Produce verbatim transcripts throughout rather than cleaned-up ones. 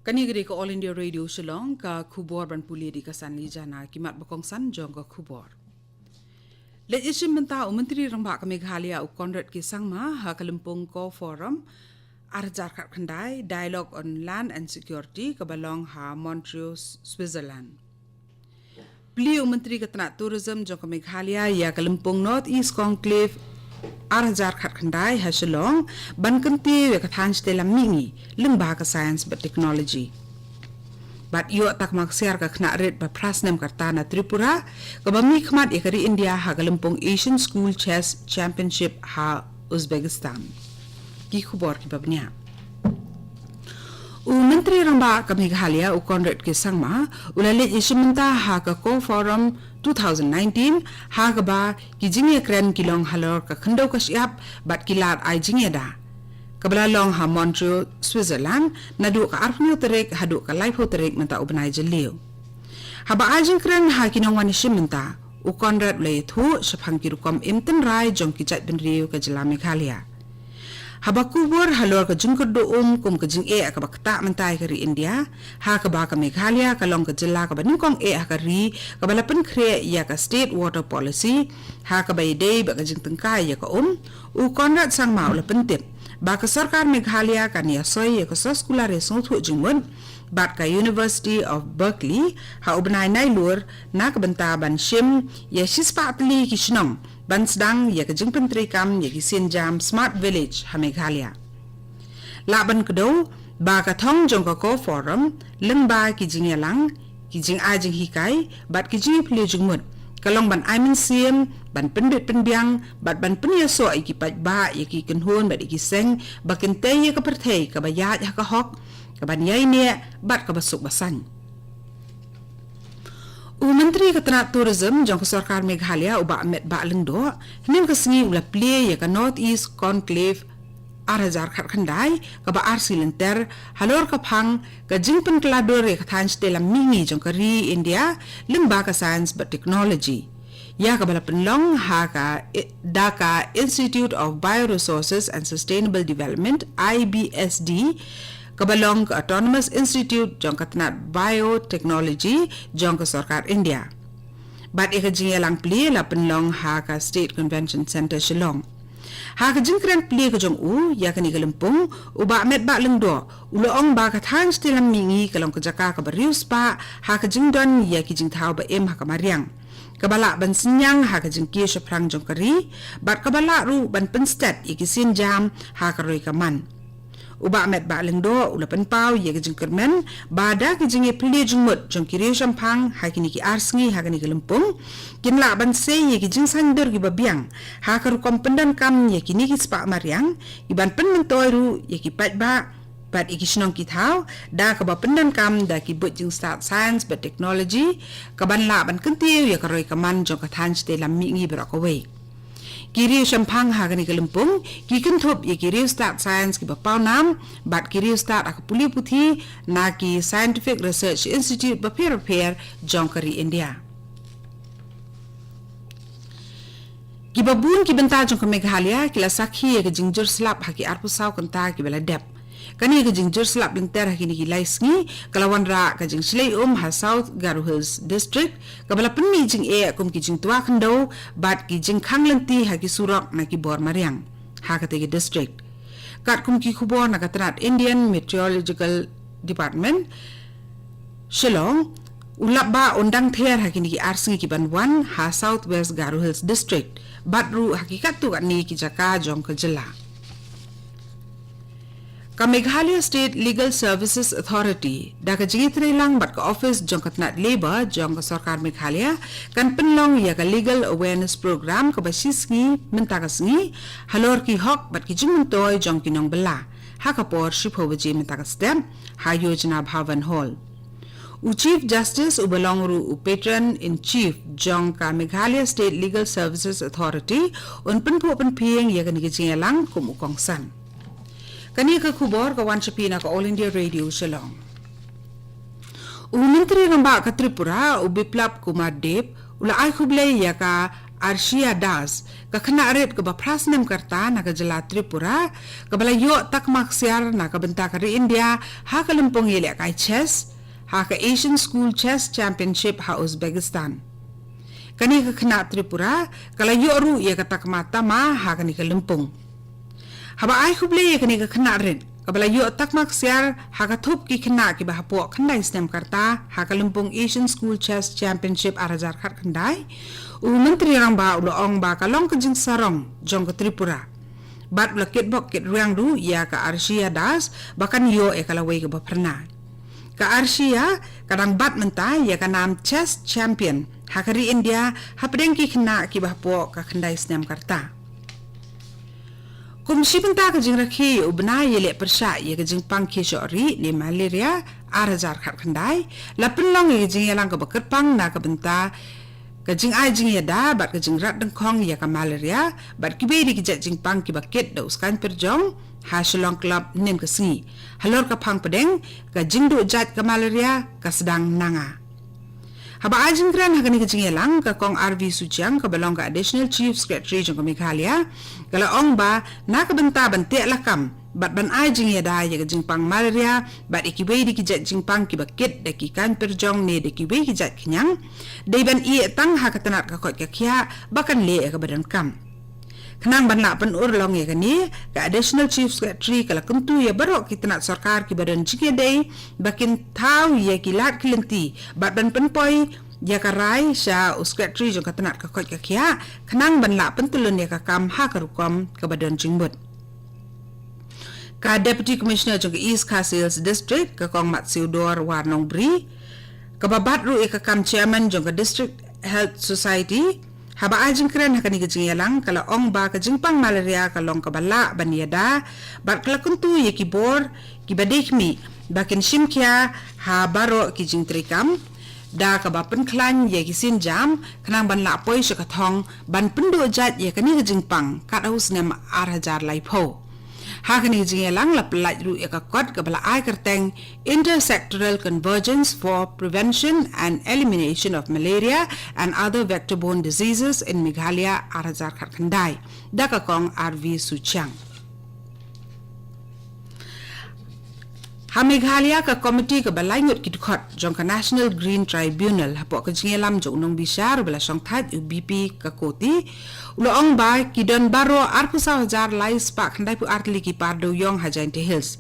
Kane ka dei ka All India Radio Shillong, ka khubor ban pule da ka Sanli Jana. Ki mat ba kongsan jong ka khubor. Leit ïashim bynta u Myntri Rangbah ka Meghalaya u Conrad K Sangma ha ka lympung CoForum ar hajar khatkhyndai, Dialogue on Land and Security, kaba long ha Montreux, Switzerland. Plie u Myntri ka tnat Tourism jong ka Meghalaya ïa ka lympung North East Conclave ar hajar khatkhyndai ha Shillong, ban kyntiew ïa ka thaiñ shatei lam mihngi lyngba ka science bad technology. Bad ïoh takma ksiar ka khynnah rit ba phra snem ka rta na Tripura, kaba mihkhmat ïa ka ri India ha ka lympung Asian School Chess Championship ha Uzbekistan. Ki khubor kiba bniah. U Myntri Rangbah ka Meghalaya u Conrad K Sangma u la leit ïashim bynta ha ka CoForum two thousand nineteen, ha kaba ki jingïakren ki long halor ka khyndew ka shyiap bad ki lad ai jingïada, kaba la long ha Montreux, Switzerland, naduh ka arphew tarik haduh ka laiphew tarik mynta u bnai Jylliew. Haba ai jingkren ha ki nongwan ïashim bynta, u Conrad u la ïathuh shaphang ki rukom im tynrai jong ki jaitbynriew ka jylla Meghalaya. Haba kubur halor ka jingkyrduh um kum ka jingeh kaba ktah mynta ïa ka ri India, ha kaba ka Meghalaya ka long ka jylla kaba nyngkong eh ha ka ri kaba la pynkhreh ïa ka State Water Policy, ha kaba ïadei bad ka jingtyngkai ïa ka um, u Conrad Sangma u la pyntip ba ka sorkar Meghalaya kan ïasoi ïa ka soskular ïasngewthuh jingmut bad ka University of Berkeley ha u bnai Nailur, na ka bynta ban shim ïa shispah tylli ki shnong ban sdang ïa ka jingpyntreikam ïa ki sienjam Smart Village ha Meghalaya. Lah ban kdew ba ka thong jong ka CoForum lyngba ki jingïalang, ki jingai jinghikai bad ki jingïapylliew jingmut ka long ban ai mynsiem, ban pynbit pynbiang bad ban pynïasoh ïa ki paidbah, ïa ki kynhun bad ïa ki seng ba kyntiew ïa ka pyrthei kaba ïaid ha ka hok, kaban ïaineh bad kaba suk ba saiñ. U Myntri ka tnat Tourism jong ka sorkar Meghalaya u Bah Metbah Lyngdoh, hynnin ka sngi u la plie ïa ka North East Conclave ar hajar khatkhyndai, kaba ar sngi lynter, halor ka phang ka jingpynkylla dur ïa ka thaiñ shatei lam mihngi jong ka ri India lyngba ka science bad technology, ïa kaba la pynlong ha ka I-, da ka Institute of Bioresources and Sustainable Development, I B S D, kaba long ka Autonomous Institute jong ka tnat Biotechnology jong ka sorkar India. Bad ïa ka jingïalang plie la pynlong ha ka State Convention Centre, Shillong. Ha ka jingkren plie ka jong u ïa kane ka lympung, u Bah Metbah Lyngdoh u la ong ba ka thaiñ shatei lam mihngi ka long ka jaka kaba riewspah ha ka jingdon ïa ki jingthaw ba im ha ka mariang, kaba lah ban synñiang ha ka jingkiew shaphrang jong ka ri, bad kaba lah ruh ban pynstet ïa ki sienjam ha ka roi ka man. U Bah Metbah Lyngdoh u la pynpaw ïa ka jingkyrmen ba da ka jingïapylliew jingmut jong ki riewshemphang ha kine ki ar sngi ha kane ka lympung, kin lah ban sei ïa ki jingsaiñdur kiba biang ha ka rukom pyndonkam ïa kine ki spah mariang, kiban pynmyntoi ruh ïa ki paidbah bad ïa ki shnong ki thaw, da kaba pyndonkam da ki buit jingstad science bad technology, kaban lah ban kyntiew ïa ka roi ka man jong ka thaiñ shatei lam mihngi baroh kawei. Ki riewshemphang ha kane ka lympung ki kynthup ïa ki riewstad science kiba pawnam bad ki riewstad ha ka pule puthi na ki Scientific Research Institute bapher bapher jong ka ri India. Kiba bun ki bynta jong ka Meghalaya ki la sakhi ïa ka jingjur slap ha ki arphew saw kynta kiba la dep. Kane ka jingjur slap lynter ha kine ki lai sngi ka la wanrah ka jingshlei um ha South Garo Hills District, kaba la pynmih jingeh kum ki jingtwa khyndew bad ki jingkhang lynti ha ki surok na ki bor mariang ha katei ka district. Katkum ki khubor na ka tnat Indian Meteorological Department, Shillong, u lap ba un dang ther ha kine ki ar sngi kiban wan ha South West Garo Hills District bad ruh ha ki katto katne ki jaka jong ka jylla. Ka Meghalaya State Legal Services Authority, da ka jingïatreilang bad ka office jong ka tnat Labour jong ka sorkar Meghalaya, kan pynlong ïa ka Legal Awareness Program kaba shi sngi mynta ka sngi halor ki hok bad ki jingmyntoi jong ki nongbylla ha ka por shiphew baje mynta ka step ha Yojana Bhavan Hall. U Chief Justice uba long ruh u Patron in Chief jong ka Meghalaya State Legal Services Authority un pynphuh pynphieng ïa kane ka jingïalang kum u kongsan. Kane ka khubor ka wan sha phi na ka All India Radio Shillong. U Myntri Rangbah ka Tripura u Biplab Kumar Deb u la ai khublei ïa ka Arshia Das, ka khynnah rit kaba phra snem ka rta na ka jylla Tripura, kaba la ïoh takma ksiar na ka bynta ka ri India ha ka lympung ïalehkai chess ha ka Asian School Chess Championship ha Uzbekistan. Kane ka khynnah Tripura ka la ïoh ruh ïa ka takma tama ha kane ka lympung. Haba ai khublei ïa kane ka khynnah rit kaba la ïoh takma ksiar ha ka thup ki khynnah kiba hapoh khyndai snem ka rta ha ka lympung Asian School Chess Championship ar hajar khatkhyndai, u Myntri Rangbah u la ong ba ka long ka jingsarong jong ka Tripura. Bad u la kitbok kitrwiang ruh ïa ka Arshia Das ba kan ïoh ïa ka lawei kaba phyrnai. Ka Arshia ka dang bat mynta ïa ka nam chess champion ha ka ri India hapdeng ki khynnah kiba hapoh ka khyndai snem ka rta. Kum shi bynta ka jingrakhe ïa u bnai ïaleh pyrshah ïa ka jingpang khie shoh rieh ne malaria ar hajar khatkhyndai, la pynlong ïa ka jingïalang kaba kyrpang na ka bynta ka jingai jingïada bad ka jingrat dyngkhong ïa ka malaria bad kiwei de ki jait jingpang kiba kit da u skaiñ pyrjong ha Shillong Club hynnin ka sngi, halor ka phang pdeng ka jingduh jait ka malaria ka sdang na nga. Haba ai jingkren ha kane ka jingïalang, ka Kong R V Suchiang kaba long ka Additional Chief Secretary jong ka Meghalaya ka la ong ba na ka bynta ban teh lakam bad ban ai jingïada ïa ka jingpang malaria bad ïa kiwei de ki jait jingpang kiba kit da ki kaiñ pyrjong ne da kiwei ki jait khñiang, dei ban ïeh tang ha ka tnat ka koit ka khiah ba kan leh ïa kaba donkam. Khnang ban lah pynurlong ïa kane, ka Additional Chief Secretary ka la kyntu ïa baroh ki tnat sorkar kiba don jingïadei ba kin thaw ïa ki lad ki lynti bad ban pynpoi ïa ka rai sha u Secretary jong ka tnat ka koit ka khiah, khnang ban lah pyntylun ïa ka kam ha ka rukom kaba don jingmut. Ka Deputy Commissioner jong ka East Khasi Hills District, ka Kong Matsiewdor Warnongbri, kaba bat ruh ïa ka kam Chairman jong ka District Health Society, haba ai jingkren ha kane ka jingïalang ka la ong ba ka jingpang malaria ka long kaba lah ban ïada bad ka la kyntu ïa ki bor kiba dei khmih ba kin shim khia ha baroh ki jingtreikam da kaba pynkhlaiñ ïa ki sienjam khnang ban lah poi sha ka thong ban pynduh jait ïa kane ka jingpang kat ha u snem ar hajar laiphew. Ha kane ka jingïalang la pyllait ruh ïa ka kot kaba la ai kyrteng Intersectoral Convergence for Prevention and Elimination of Malaria and Other Vector-Borne Diseases in Meghalaya ar hajar khatkhyndai da ka Kong R V Suchiang. Ha Meghalaya, ka komiti kaba lai ngut ki dkhot jong ka National Green Tribunal hapoh ka jingïalam jong u nongbishar uba la shongthait u B P Kakoti u la ong ba ki don baroh arphew saw hajar lai spah khyndaiphew ar tylli ki par dewïong ha Jaintia Hills.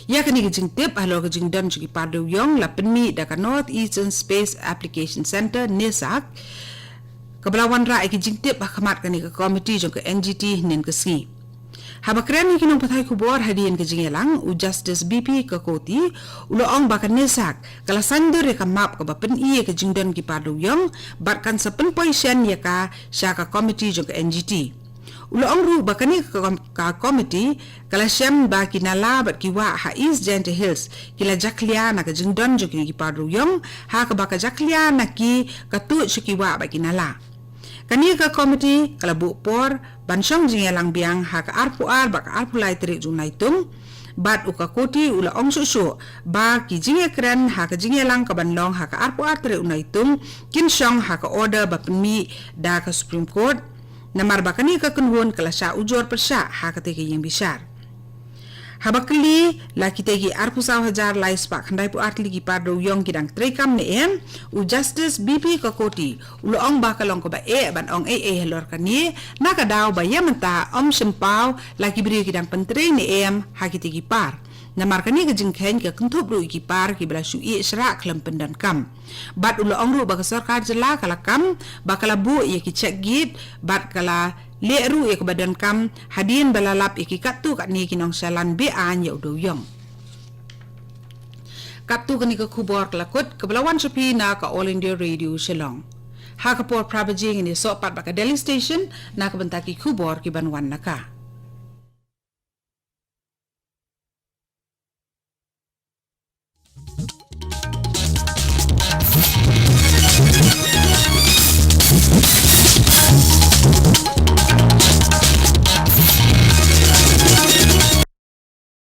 Ïa kane ka jingtip halor ka jingdon jong ki par dewïong la pynmih da ka North Eastern Space Application Centre, NESAC, kaba la wanrah ïa ki jingtip ha khmat kane ka komiti jong ka N G T hynnin ka sngi. Haba kren ïa ki nongpathai khubor hadien ka jingïalang, u Justice B P Kakoti u la ong ba ka NESAC ka la saiñdur ïa ka map kaba pyni ïa ka jingdon ki par dewïong bad kan sa pynpoi shen ïa ka sha ka komiti jong ka N G T. U la ong ruh ba kane ka kom-, ka komiti ka la shem ba ki nala bad ki wah ha East Jaintia Hills ki la jakhlia na ka jingdon jong kine ki par dewïong, ha kaba ka jakhlia na ki ka tuid sha ki wah bad ki nala. Kane ka komiti ka la buh por ban shong jingïalang biang ha ka arphew ar bad ka arphew lai tarik jong u Naitung. Bad u Kakoti u la ong shuh shuh ba ki jingïakren ha ka jingïalang kaban long ha ka arphew ar tarik u Naitung kin shong ha ka order ba pynmih da ka Supreme Court. Namar ba kane ka kynhun ka la shah ujor pyrshah ha katei ka ïing bishar. Haba kylli la kitei ki arphew saw hajar lai spah khyndaiphew ar tylli ki par dewïong ki dang treikam ne em, u Justice B P Kakoti u la ong ba ka long kaba eh ban ong ei ei halor kane, na ka daw ba ïa mynta ym shym paw la ki briew ki dang pyntrei ne em ha kitei ki par. Namar kane ka jingkheiñ ka kynthup ruh ïa ki par kiba la shu ïeh shrah khlem pyndonkam. Bad u la ong ruh ba ka sorkar jylla ka la kam ba ka la buh ïa ki check gate bad ka la leh ruh ïa kaba donkam hadien ba la lap ïa ki katto katne ki nongshalan be-aiñ ïa u dewïong. Katto katne ka khubor ka la kut kaba la wan sha phi na ka All India Radio Shillong. Ha ka por phra baje ngin ïasoh pat bad ka Delhi Station na ka bynta ki khubor kiban wan na ka.